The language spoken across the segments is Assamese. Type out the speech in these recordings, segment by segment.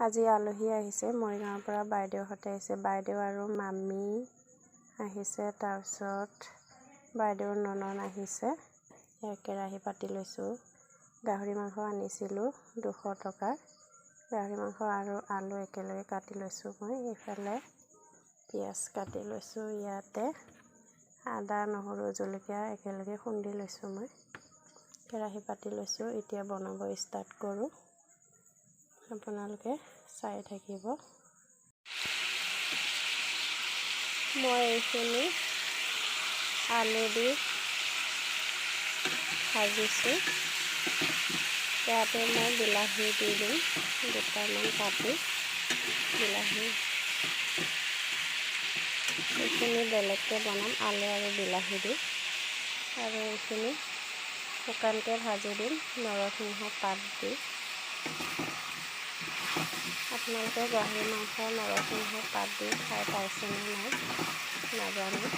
আজি আলহী আহিছে মৰিগাঁৱৰ পৰা, বাইদেউহঁতে আহিছে। বাইদেউ আৰু মামী আহিছে, তাৰপিছত বাইদেউৰ ননদ আহিছে। এয়া কেৰাহী পাতি লৈছোঁ। গাহৰি মাংস আনিছিলোঁ 200 টকাৰ। গাহৰি মাংস আৰু আলু একেলগে কাটি লৈছোঁ মই। এইফালে পিঁয়াজ কাটি লৈছোঁ, ইয়াতে আদা নহৰু জলকীয়া একেলগে খুন্দি লৈছোঁ মই। কেৰাহী পাতি লৈছোঁ, এতিয়া বনাব ষ্টাৰ্ট কৰোঁ, আপোনালোকে চাই থাকিব। মই এইখিনি আলু দি ভাজিছোঁ। ইয়াতে মই বিলাহী দি দিম দুটামান কাটি বিলাহী। এইখিনি বেলেগকৈ বনাম, আলু আৰু বিলাহী দি। আৰু এইখিনি শুকানকৈ ভাজি দিম নৰসিংহ পাত দি। আপোনালোকে গাহৰি মাংস নৰসিংহ পাত দি খাই পাইছেনে নাই নাজানো।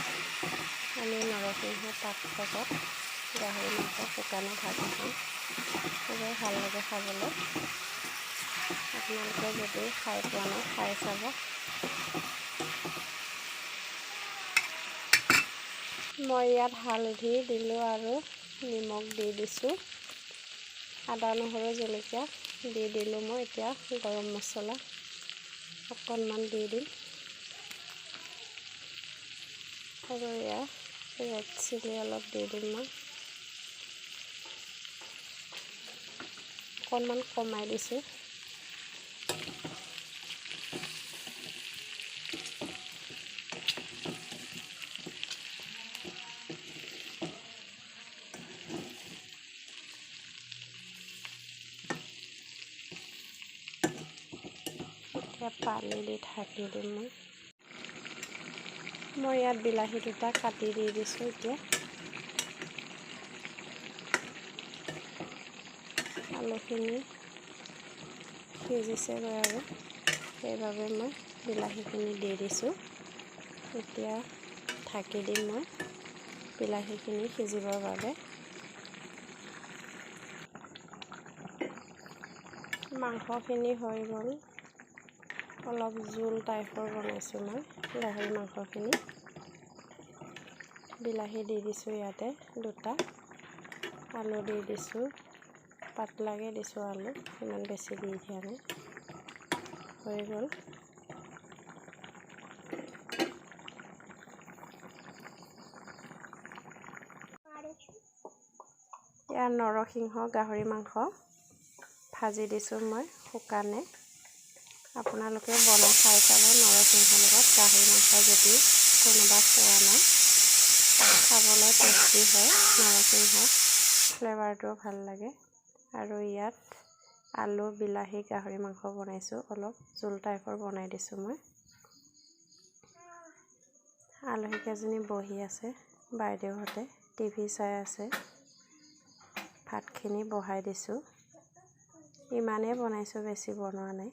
আমি নৰসিংহ পাত লগত গাহৰি মাংস শুকানে ভাজি খাওঁ, খুবেই ভাল লাগে খাবলৈ। আপোনালোকে যদি খাই পোৱা নাই খাই চাব। মই ইয়াত হালধি দিলোঁ আৰু নিমখ দি দিছোঁ, আদা নহৰু জলকীয়া দি দিলোঁ মই। এতিয়া গৰম মছলা অকণমান দি দিম আৰু এয়া ৰেড চিলি অলপ দি দিম মই, অকণমান কমাই দিছোঁ। এতিয়া পানী দি ঢাকি দিম মই। মই ইয়াত বিলাহী দুটা কাটি দি দিছোঁ। এতিয়া আলুখিনি সিজিছেগৈ আৰু সেইবাবে মই বিলাহীখিনি দি দিছোঁ। এতিয়া ঢাকি দিম মই বিলাহীখিনি সিজিবৰ বাবে। মাংসখিনি হৈ গ'ল, অলপ জোল টাইপৰ বনাইছোঁ মই গাহৰি মাংসখিনি। বিলাহী দি দিছোঁ ইয়াতে দুটা, আলু দি দিছোঁ, পাতলাকৈ দিছোঁ আলু, ইমান বেছি দি দিয়া নাই। হৈ গ'ল। ইয়াৰ নৰসিংহ গাহৰি মাংস ভাজি দিছোঁ মই শুকানে। আপোনালোকে বনাই খাই চাব নৰসিংহৰ লগত গাহৰি মাংস, যদি কোনোবা খোৱা নাই। খাবলৈ টেষ্টি হয়, নৰসিংহ ফ্লেভাৰটোও ভাল লাগে। আৰু ইয়াত আলু বিলাহী গাহৰি মাংস বনাইছোঁ, অলপ জোল টাইপৰ বনাই দিছোঁ মই। আলহীকেইজনী বহি আছে, বাইদেউহঁতে টিভি চাই আছে। ভাতখিনি বহাই দিছোঁ, ইমানেই বনাইছোঁ, বেছি বনোৱা নাই।